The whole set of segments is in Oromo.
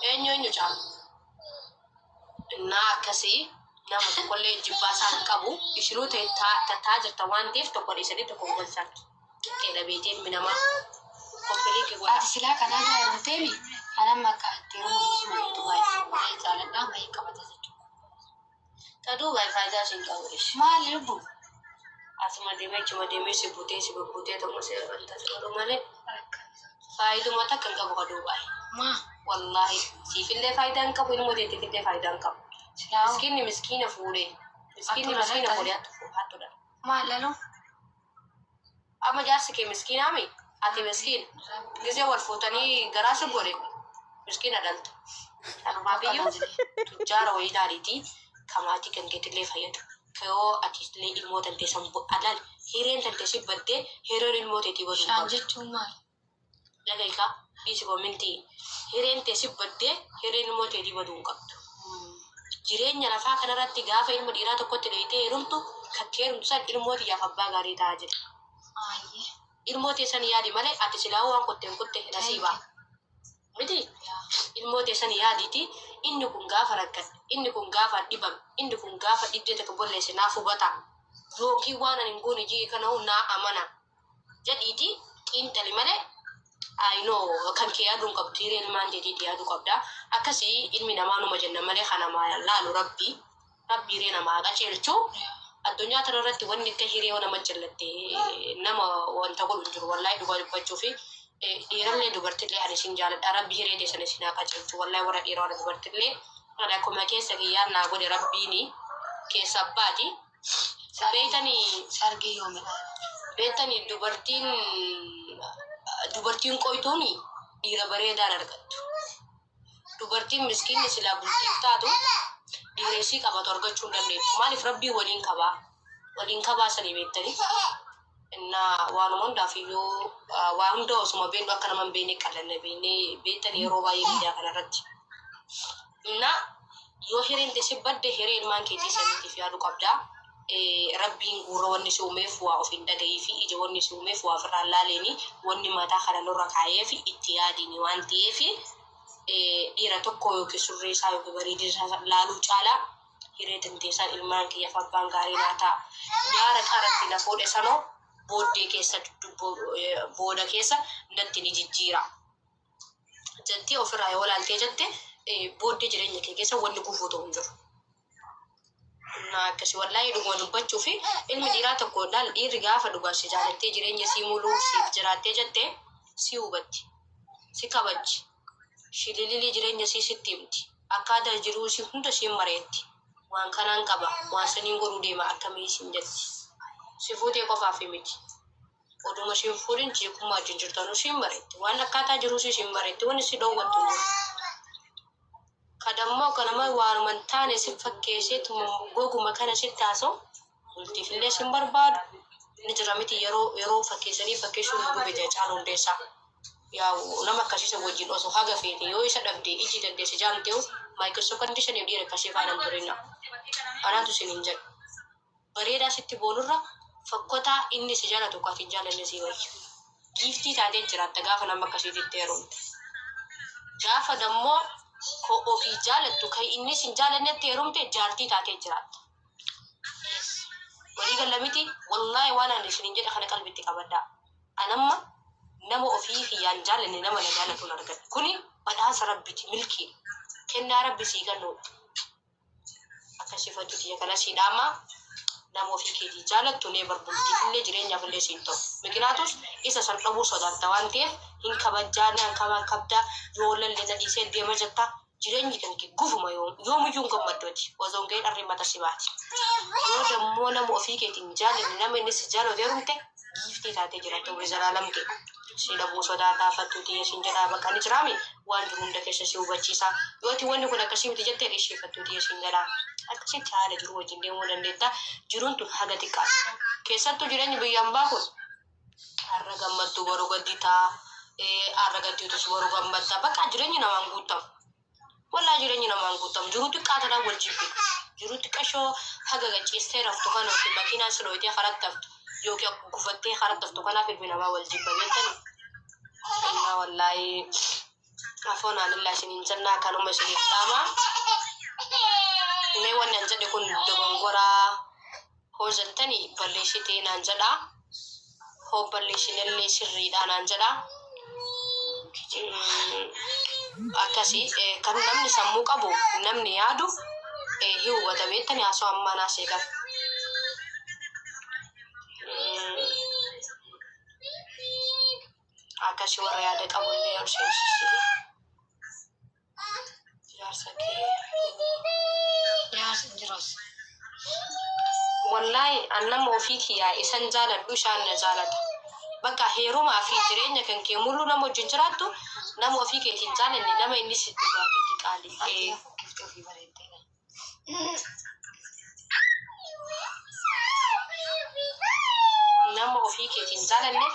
Eenyu eenyu caala? Innaa akkasii nama tokkollee jibbaa isaa hin qabu. Isinuu tataa jirta waan ta'eef tokko dhiisanii tokko galchaa. Qeedha beetee ilmi namaa. Kompiliikii godha. Ati silaa kanaa heerumteemi anam makka itti heerumuu dhiisuma jettu baay'ee baay'ee jaaladha baay'ee qabata jechuudha. Ta duuba faayidaa isin qabu ishi. Maali lubbu? Asuma deemee achuma deemee si butee si babbutee tokko si wanta si godhu malee faayiduma takka hin qabu ka duubaa. Maa? Wallaahi siifillee faayidaa hin qabu, ilmoo teetiifillee faayidaa hin qabu. Silaa Miskiinni miskiina fuudhee. Miskiinni Hattuudha miskiina latta. fuudhee hattuudha. Maal laloo? Amma jaarsi kee miskiinaami, ati miskiina. Gisee wal fuutanii garaa si godhe miskiina dhalta. Kanumaaf iyyuu tujjaara wayii ilaaliitii kamaatii kan keetillee fayyadu. Kayoo ati illee ilmoo tantee san alaal hireen tantee si baddee hireen ilmoo teetii baduu hin Shaan qabdu. jechuun maali? Dhaga'ikaa dhiisi koomintii hireen tee si baddee hireen ilmoo teetii baduu hin qabdu. Jireenya lafaa kanarratti gaafa ilma dhiiraa tokkotti dheeyitee heerumtu kattee heerumtu san ilmoo tiyyaaf abbaa gaarii ta'aa jira. Ayyee. Ilmoo teessan yaadi malee ati silaa waan kotteen kutte nasiibaa. Miti ilmoo teessan yaadiiti, inni kun gaafa rakkadhe, inni kun gaafa dhibame, inni kun gaafa dhibdee takka bolleesse naaf hubata. Yookiin waan ani hin goone jii kana naa amana. Jedhiiti xiinxali malee I know kan kee yaaduu hin qabdu, hiree ilmaan teetiiti yaaduu qabda. Akkasii ilmi namaa numa jenna malee kan namaa laalu rabbi. Rabbi hiree namaa qajeelchu. Addunyaa kana irratti wanni akka hiree yoo nama jallatte nama wanta godhu hin jiru. Wallaahi dhugaa dubbachuu fi dhiirallee dubartillee ani isin jaaladha. Rabbi hiree teessan isin haa qajeelchu. Wallaahi warra dhiiraa warra dubartillee ani akkuma keessa kiyyaan naa godhe rabbiini keessa abbaati. Beeytanii Sargii yoomidha? Beektanii dubartiin qoytuun dhiira bareedaan argattu. Dubartiin miskiinni silaa bultiif taatu dhiira isii qabatu argachuu hin dandeettu. Maaliif rabbii waliin qabaa? Waliin qabaa sanii beektanii. Innaa waanuma hundaaf iyyuu waa hunda osuma beeknu akka nama hin beekne qallanna beeknee beektanii yeroo baay'ee miidiyaa kanarratti. Innaa yoo hireen teessi badde hiree ilmaan keetii saniitiif yaaduu qabdaa. Rabbiin gurra wanni si uumeef waa of hin dhaga'ii fi ija wanni si uumeef waa ofirraa laaleeni wanni mataa kana nurra kaa'eef itti yaadini waan ta'eef dhiira tokko yookiin surree isaa yookiin bareedina isaa laaluu caalaa hiree tanteessaan ilmaan kiyyaaf abbaan gaarii naa ta'a. Nyaara qaratti na fuudhe sanoo booddee keessa booda keessa natti ni jijjiira. Jettee ofirraa yoo laaltee jette booddee jireenya kee keessa wanni gufuu ta'u hin jiru. Na akkasi wallaahi dhuguma dubbachuu fi ilmi dhiiraa tokko laal dhiirri gaafa dhugaa si jaalattee jireenya sii muluu siif jiraattee jette si hubatti, si kabajji, shilililii jireenya sii sitti himti, akkaataa jiruu si hunda siin mareetti, waan kanaan qaba waan saniin godhuu deema akkamii siin jetti. Si fuutee qofaaf miti. Oduma siin fuudhin jeeqummaa wajjin jirtanuu siin mareetti. Waan akkaataa jiruu sii siin mareetti wanni si dhoowwattu hin jiru. Kadammoo kanama waanuma hin taane si fakkeessee goguma kana sitti haasa'u bultiifillee sin barbaadu ni jira miti yeroo yeroo fakkeessanii fakkeessuun nu gube jira Caaluu Hundeessaa. Yaa'u nama akkasiisa wajjin osoo haga feete yoo isa dhabde iji dandeesse jaamteewu maayikiroo kondishaniif dhiira akkasii faana hin turina. Anaatu isin hin jedhu. Bareedaa sitti boonurra fokkotaa inni si jaalatu kan ati hin jaalanne sii wayya. Giiftii taatee jiraatta gaafa nama akkasiitti heerumte. Gaafa dammoo ko ofii jaalattu kan inni sin jaalannetti heerumte jaartii taatee jiraatta. Walii galla miti wallaahi waan ani isiniin jedhe kana qalbitti qabadhaa. Anamma nama ofii kiyyaan jaalanne nama na jaalatuun argadhe. Kuni badhaasa rabbiti milkiidha. Kennaa rabbi sii kennuudha. Akkasii fattu tiyya kana sii dhaama nama ofii keetii jaalattu nee barbultiifillee jireenyaafillee siin ta'u. Miknaatus isa san dhabuu sodaatta waan ta'eef hin kabajjaa naan kabaan kabdaa yoo lalle na dhiisee deema jetta jireenyi kan kee gufuma yoomiyyuu hin gammaddu ati osoo hin gahin arri mata si baati. Yoo dammoo nama ofii keetiin jaalanne nama inni si jaalatu heerumte giiftii taatee jiraatta umrii zalaalam kee. Si dhabuu sodaataa fattuu tiyya sin jedhaa bakka ni jiraami waan jiru hunda keessa si hubachiisa. Yoo ati wanni kun akkasii miti jettee ishee fattuu tiyya sin jedhaa. Akkasitti haala jiruu wajjin deemuu dandeetta. Jiruun tun haga xiqqaati. Keessattuu jireenyi biyya ambaa kun har'a gammaddu boru gadditaa, har'a gadditus boru gammadda. Bakka jireenyi namaan guutamu. Wallaahi jireenyi namaan guutamu. Jiruu xiqqaa tanaan wal jibbina. Jiruu xiqqashoo haga gachiistee raftu kana yookiin makiinaan si dhoyitee karatti haftu yookiin gufattee karatti haftu kanaaf ilmi namaa wal jibba beektani. Innaa wallaahi Afoonaan illaa isiniin jennaa kanuma isiniif dhaama. Mee wanni an jedhe kun dogongoraa hoo jettani balleessitee naan jedha. Hoo balleessinellee sirriidha naan jedha. Akkasii kan namni sammuu qabu, namni yaadu hin hubata beektani haasoo ammaa naa seeqan. Akkasii warra yaada qabullee ol seensisi. Jaarsa kee. Jaarsi hin jirus. Wallaahi an nama ofii kiyyaa isan jaaladhu, isaan na jaalata. Bakka heerumaa fi jireenya kan kee mul'u nama wajjin jiraattu, nama ofii keetiin jaalanne, nama inni si dhugaa keeti qaalii. Ati fokkifte ofii bareeddee. Nama ofii keetiin jaalanne,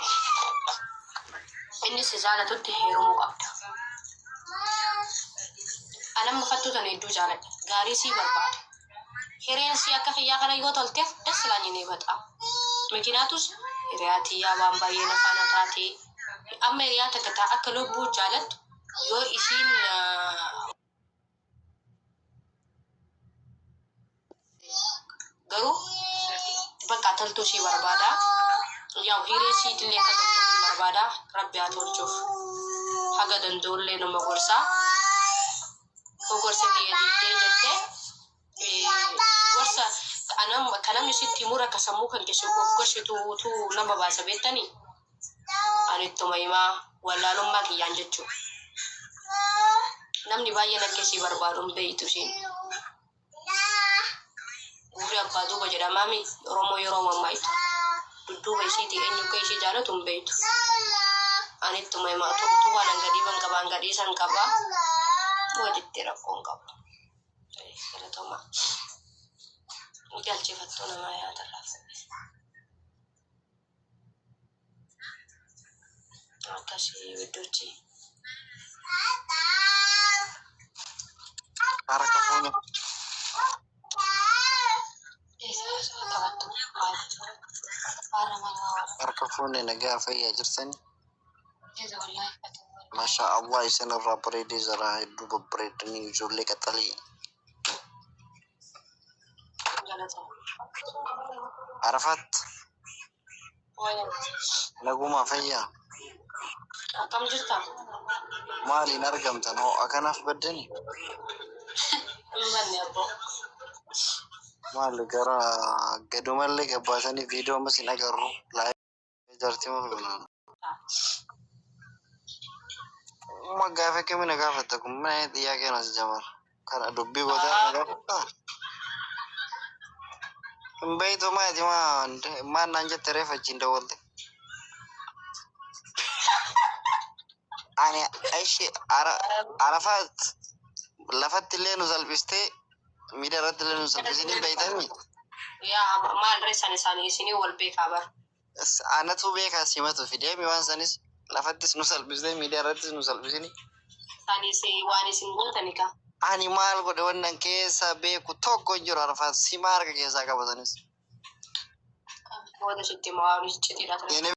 inni si jaalatutti heerumuu qabda. Anamma fattuu tana hedduu jaaladha. Gaarii sii barbaada. Hireen sii akka kiyyaa kana yoo tolteef das laanyinee baxaa. Mikinaatus hiriyaa tiyyaa waan baay'ee na faana taate. Amma hiriyaa takka taa akka lubbuu jaalattu yoo isiin garuu bakka toltuu sii barbaada. Yaa'u hiree siitillee akka toltuuf hin barbaada. Rabbi haa tolchuuf. Haga danda'ullee nama gorsaa. Hoo gorsa kiyya diddee jettee gorsa anam kan namni sitti himu rakka sammuu kan keessa of gorsituutu nama baasa beektanii. Ani ittuma himaa wallaalummaa kiyyaan jechuudha. Namni baay'een akka isii barbaadu hin beeytu isiin. Gurri abbaa duuba jedhamaami Oromoo yeroo mammaayitu. Dudduuba isiitii eenyu akka ishii jaalatu hin beeytu. Ani ittuma himaa utubaan hangadhiiban qaba, hangadhiisan qaba. Walitti rakkoon qabu. Galatoomaa. Galchefattuu namaa yaadarraa fuudhe. Akkasii widdochi. Harka fuune. Eessa osoo taphattu? Faarra maal waa Harka fuune, nagaa fayyaa jirtani? Jeza wallaahi fatu. Masha Allah, isin irraa bareedee jira, hedduu babbareedanii ijoollee qaxalii. Galatoomaa. Arafat, nagumaa fayyaa? Akkam jirta? Maaliin argamtan hoo akkanaaf baddani? Hin banne abboo. Maali gara gadumallee gabbaasanii viidiyoo ammas hin agarru. Live jaartii maal godhan? Ma gaafa kamii na gaafatta kun mana xiyyaa as jamar. Kana dubbii boodaa na gaafatta? Hin beektu maati maa maal naan jette reefa achiin dawwalte? Ani ishi Arafaat lafatti illee nu salphistee, miidhaa irratti illee nu salphisanii hin beektanii? Yaa maal reessan isaanii isinii wal beekaa bar. Anatu beekaa, simatu fideemi waan sanis lafattis nu salphistee, miidhaa irrattis nu salphisini. Isaanis waan isin gootani ka. Ani maal godhe? Wannan keessa beeku tokko hin jiru. Arafaat, sima harka keessaa qabatanis. Booda sitti himaa, waan icciitiidha ture. Yene.